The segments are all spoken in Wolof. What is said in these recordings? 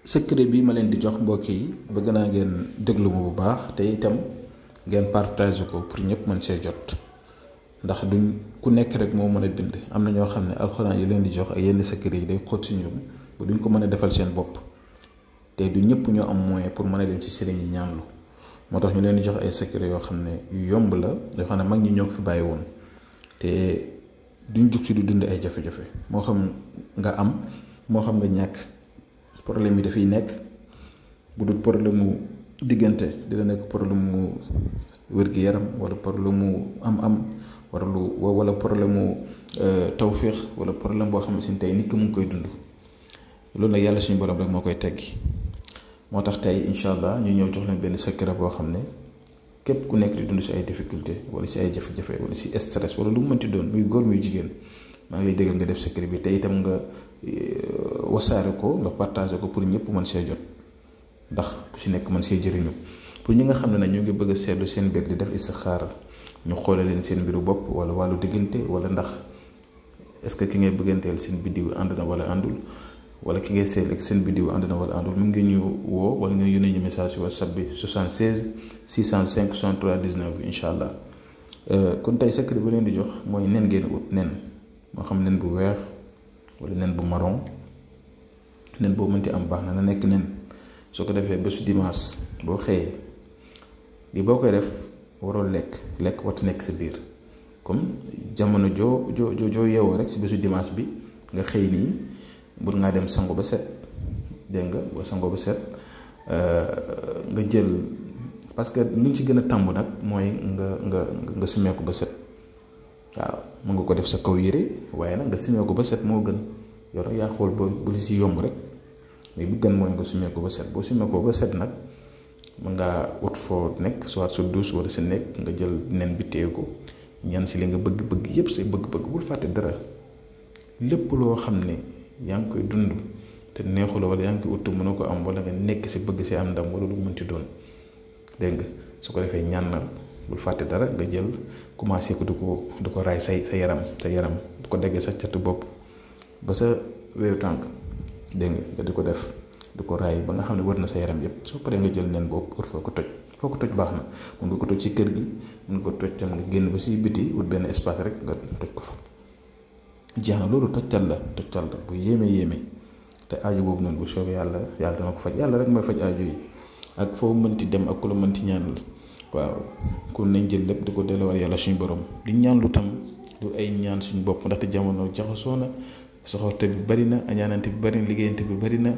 secret bi ma leen di jox mbokk yi bëgg naa ngeen déglu ma bu baax te itam ngeen partage ko pour ñëpp mën see jot ndax duñ ku nekk rek moo mën a bind am na ñoo xam ne alxuraan yi leen di jox ak yenn secret yi day xóot si ñoom ba duñ ko mën a defal seen bopp te du ñëpp ñoo am moyen pour mën a dem ci sëriñ yi ñaanlu moo tax ñu leen di jox ay secret yoo xam ne yu yomb la yoo xam ne mag ñi ñoo ko fi bàyyi woon te duñ jug ci du dund ay jafe-jafe moo xam nga am moo xam nga ñàkk problème yi dafay nekk bu dul problème mu diggante dina nekk problème mu wér-gi-yaram wala problème mu am wala problème mu tawféex wala problème boo xam ne si tey nit ki mu ngi koy dund loolu nag yàlla suñu borom rek moo koy teggi moo tax tey incha allah ñu ñëw jox leen benn secret boo xam ne képp ku nekk di dund si ay difficulté wala si ay jafe-jafe wala si stress wala lu mu mënti doon muy góor muy jigéen maa ngi lay déggal nga def secret bi te itam nga wasaare ko nga partagé ko pour ñëpp mën see jot ndax ku si nekk mën see jëriñu pour ñi nga xam ne nag ñu ngi bëgg a seetlu seen mbir di def istixaara ñu xoole leen seen mbiru bopp wala wàllu diggante wala ndax est-ce que ki ngay bëgganteel seen biddiw ànd na wala àndul wala ki ngay seet ak seen biddiw ànd na wala àndul mu ngi ñu woo wala nga yónnee ñu message si WhatsApp bi 76 605 63 19 incha allah kon tey secret bi leen di jox mooy nen ngeen ut nen moo xam nen bu weex wala nen bu marron nen boo mënti am baax na nekk nen soo ko defee bésu dimanche boo xëyee li boo koy def waroo lekk wat nekk sa biir comme jamono joo yeewoo rek si bésu dimanche bi nga xëy nii bul ngaa dem sango ba set dégg nga boo sango ba set nga jël parce que lu ñu ci gën a tàmb nag mooy nga sumeeku ba set waaw mën nga ko def sa kaw yére waaye nag nga sumeeku ba set moo gën yoro yaa xool bu li si yomb rek mais bi gën mooy nga sumeeku ba set boo sumeekoo ba set nag mën ngaa ut foo nekk soit sa douche wala sa nekk nga jël nen bi téye ko ñaan si li nga bëgg-bëgg yépp say bëgg-bëgg bul fàtte dara lépp loo xam ne yaa ngi koy dund te neexu la wala yaa ngi koy ut mënu ko am wala nga nekk si bëgg si am ndam wala lu mënti doon dégg nga su ko defee ñaanal bul fàtte dara nga jël commencé ko du ko raay sa yaram du ko deggee sa catu bopp ba sa weewu tànk dégg nga di ko def du ko raay ba nga xam ne wër na sa yaram yépp soo paree nga jël nen boobu ut foo ko toj baax na mun nga ko toj ci kër gi mun nga ko toj tam nga génn ba si biti ut benn espace rek nga toj ko fa jeex na loolu tojtal la bu yéeme te aaju boobu noonu bu soobee yàlla dana ko faj yàlla rek mooy faj aaju yi ak foo mënti dem ak ku la mënti ñaanal waaw kon nañ jël lépp di ko delloo yàlla suñu borom di ñaan lu tam du ay ñaan suñu bopp ndaxte jamono jaxasoo na soxorte bi bari na añaanante bi bari na liggéeyante bi bari na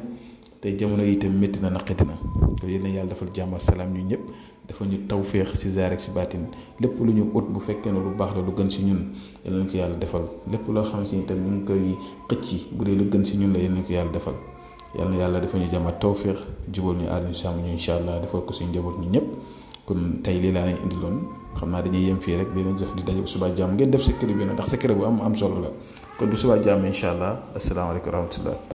te jamono yi itam métti na naqati na ko yéen yàlla defal jàmm ak salaam ñu ñëpp dafa ñu tawféex si zaar ak si baatin lépp lu ñu ut bu fekkee ne lu baax la lu gën si ñun yal nañ ko yàlla defal lépp loo xam si itam ñu ngi koy xëcc bu dee lu gën si ñun la yal nañ ko yàlla defal yal na yàlla dafa ñu jàmm ak tawféex jubal ñu aar ñu sàmm ñu incha allah defal ko suñu njaboot ñu ñëpp kon tey lii laa leen indiloon xam naa dañuy yem fii rek di leen jox di daje bu subaa jàmm ngeen def secret bi nag ndax secret bu am solo la kon bu subaa jàmm incha allah asalaamaaleykum wa rahmatullah